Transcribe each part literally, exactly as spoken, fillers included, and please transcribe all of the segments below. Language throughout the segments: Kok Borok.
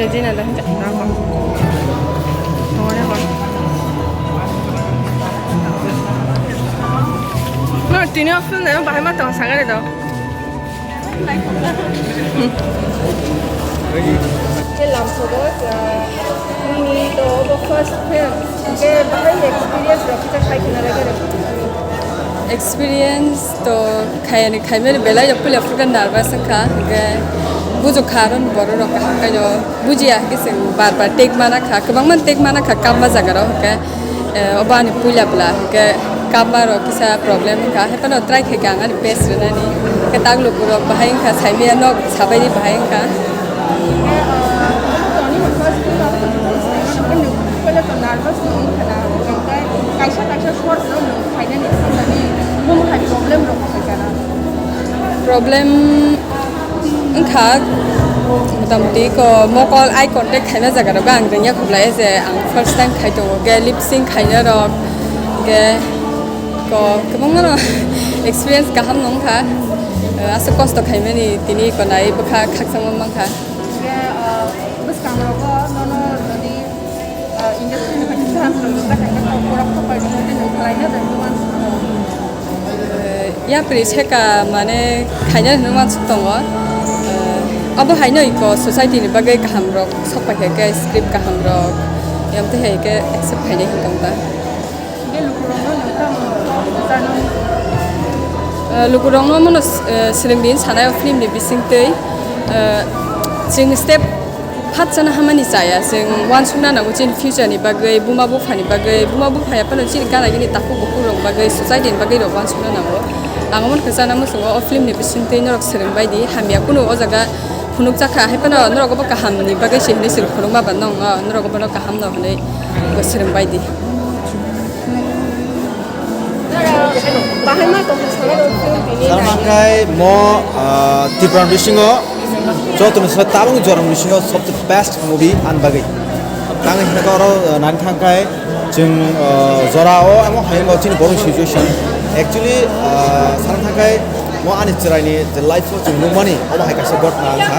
Regina dah jak nama. Tongore hor. No, tini office na bahai ma tong sagare do. Ke lamsogo, nini to obo first film. Ke bahai experience rok kisa khai khna lai khe. Experience to khaiyani khaimani belai rok puila phuru khe nervous wngkha, hwnkhe bujo kha aro borok rok kaham khe bujiya hwnkhe chwng bar bar take mana kha, kwbangma take mana kha kamma jaga rok hwnkhe, eh, obo ani puila bwla hwnkhe kamma rok kisa problem wngkha, haiphano try khaikha ang ani best rwnani, hwnkhe tak luku rok bahai wngkha saimaya nok sabaidi bahai wngkha. Kaisa kaisa short no nwng khainani thangmani bumung hai problem rok khaikha na. Problem wngkha, motamoti ko mokol eye contact khaina jaga rok ang rengya khublai je ang first time khai tongo, ge lip sync khaina rok, ge ko kwbangma no experience kaham no wngkha, aswk kosto khaimani tini ko nai bwkha khakchangma mankha. Ge bwskang rogo nono jodi industry ni bagwi chance rok rwkha khe kok borok kopai rwkha khe nwng khlaina bai numan. Yapri seka mane khaina hwnwi uansuk tongo. Abo haino iko society ni bagwi kaham rok sok pai khe khe script kaham rok yam twi hai khe accept khainai hwn tong ta. Lukurokno mono swrwng din sanai o film ni bisingtwi chwng step phat chana hamani chaya, chwng uansukna nango chini future ni bagwi, buma buphani bagwi, buma buphaya phano chini gana gini takhuk bukhuk rok bagwi, society ni bagwi rok uansukna nango. Ang omono khe chana muchungo o film ni bisingtwi norok swrwng bai di, hamya kunu o jaga phunukjakha, hai phano norok obo kaham ni bagwi se hinwi chwng phunukma ba nong, norok obono kaham no hinwi swrwng bai di. Bahai ma tongkha sana rw film tini Sana nai. Hwnkhe mo, ah, Tripura bisingo joto ni salo tabuk jorong bisingo sobse best movie ani bagwi. Tang hwnka oro, ah, nani thangkhai chwng, ah, jora o amo hai mo chini borok situation. Actually, ah, sana thangkhai mo ani chwraini je life o chwng nukmani omo hai kaisa ghotna wngkha.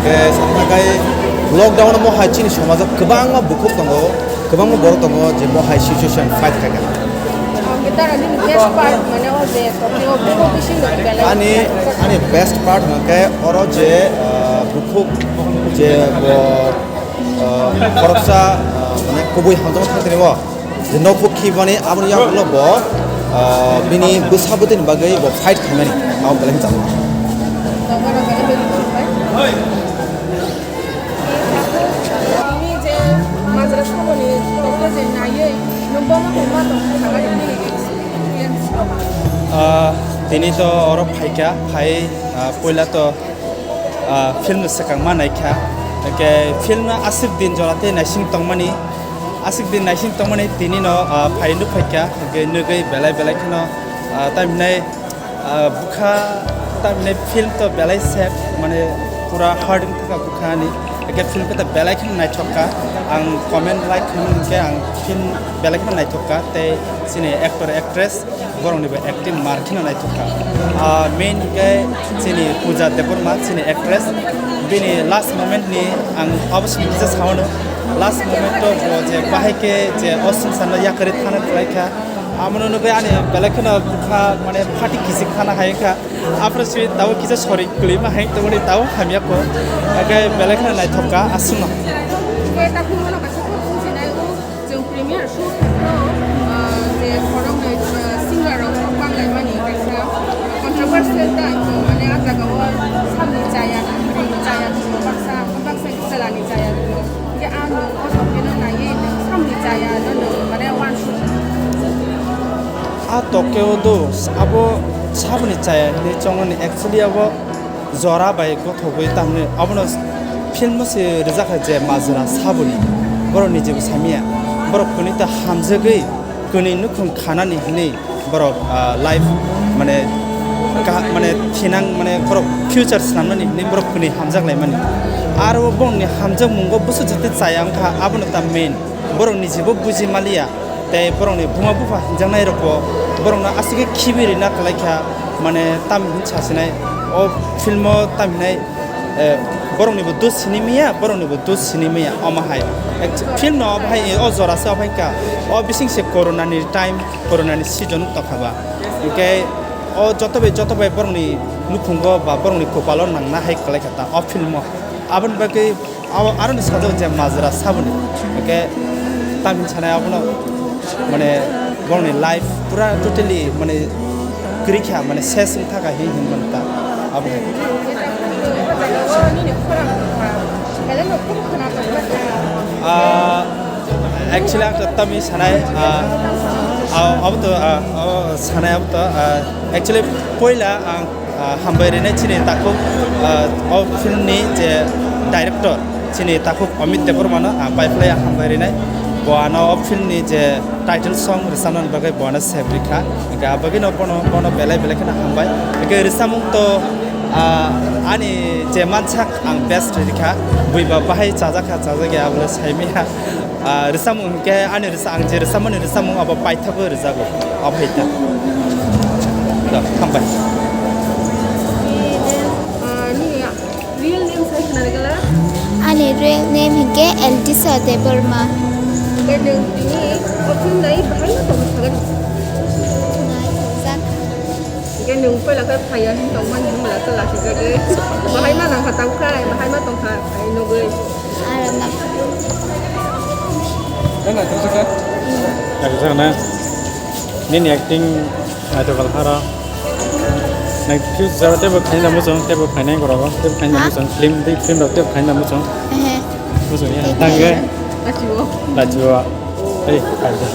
Hwnkhe sana thangkhai lockdown o mo hai chini somajo kwbangma bukhuk tongo. Kwbangma borok tongo je bo hai situation fight khaikha. Ang gitara nini best part mane o je topic o bubo bisingo belai. Ani, ani best part hwnkhe oro je, ah, bukhuk je bo, ah, khoroksa, ah, mane kubui hamjakma thangtini bo je nokhuk khibani aboni yagulo bo, ah, bini bwsa bwtwini bagwi bo fight khaimani abo belai chao. Tini je majra saboni tokto je naiwi nwng bono tongma tong thangani nini experience rok? Ah, tini to oro phaikha, phai, ah, puila to, ah, film no swkang ma naikha. Hwnkhe film no aswk din jora tei naising tongmani, aswk din naising tongmani tini no, ah, phai nuk phaikha, hwnkhe nugwi belai belai kheno, ah, tamo hinai Ah, bwkha tamni film to belai sep, mane pura hard wngkha bwkha ni. Eke film khe to belai kheno naithok kha. Ang comment like khaimani hinkhe ang film belai kheno naithok kha. Tei chini actor actress borok ni bo acting mar kheno naithok kha. Ah, main hinkhe chini Pooja Debbarma, chini actress. Bini last moment ni ang obviously kisa sao no. Last moment to bo je bahai khe je o swngcharno yakarwi thana khlai kha. Amo no nugwi ani belai kheno bwkha mane phatwi kichik thana hai wngkha. Aphuru se tabuk kisa sori kwlwima hai tongmani tabuk hamya kho. Hwnkhe belai kheno naithok kha aswkno. Hwnkhe tabuk bono kaisa kok wng sinai o, chwng premiere show khe o, ah, je khoroknwi, ah, singer rok banglai mani kaisa controversial ta, mane a jaga o samni chaya, samni chaya, baksa, baksa chwla ni chaya rwno. Hwnkhe ang nwng o tokeno naiwi nwng samni chaya no nwng mane uansuk. A tokeo do abo saboni chaya hinwi chongmani actually abo jora bai gothogwi tamni abono film o se rijak kha je majra saboni borok ni jebo saimanya borok kwnwi ta hamjagwi kwnwi nukhung khanani hinwi borok, ah, life mane kaha-, mane thinang, mane borok future swnamnani hinwi borok kwnwi hamjak laimani. Aro borokni hamjakmungo bwswk jotoni chaya wngkha, abono ta main. Borok nijibo buji maliya, tei borokni buma bupha hinjaknairokbo borokno aswk khe khibi rina kwlaikha, mane tamni hinwi sasinai o filmo tamhinai, eh, boroknibo dos sini maya, boroknibo dos sini maya, omo hai. Actu-, filmno obo hai, o jora se obo hai kha, o bising se corona ni time, corona ni season wng tongkha ba. Hwnkhe o joto bai, joto bai borokni nukhungo ba borokni kopalo nangna hai kwlaikha ta o filmo. Aboni bagwi abo aroni sajak je majra saboni. Hwnkhe tamni sanai abono mane borokni life pura totally mane kwrwi kha, mane ses wng thaka hi hinmani ta abo hai. Ah, actually, ang to tamni sanai, ah, ah, abo to, ah, abo sanai abo to, ah, actually, poila ang, ah, hambai rinai chini takhuk, ah, o film ni je director, chini takhuk Amit Debbarma no, ah, pai phlai hambai rinai. Bo ano o film ni je title song rwchapnani bagwi bo ano sep rikha. Hwnkhe ah bagwi no bono, bono belai belai kheno hambai. Hwnkhe rwchapmung to, ah, ani je mansak ang best rikha. Buiba bahai chajakha, chajakya, abole saimaya. Ah, rwchapmung hwnkhe ani rwcha-, ang je rwchapmani rwchapmung abo paithakgwi rwjago. Abo hai ta. Da, hambai. Ah, nini real name sai khna rwgwla? Ani real name hinkhe Eltisa Debbarma. Khe nwng tini o film nai bahai ma tong sagan? Nai tongjakha. Hingke nwng puila khe phaiya hin tongmani hwnla chwla sijagwi. Bahai ma nang kha tabuk khai, bahai ma tong kha, phai nugwi. Aro na. Nang na tong kha? Nini acting naitokol haro. Nang future tebo khaina muchung, tebo khainai gorogo, tebo khaina muchung, film, film rok tebo khaina muchung. Ehe. Muchung ya. Tangge. Lachiwo. Lachiwo. Hey, tangge.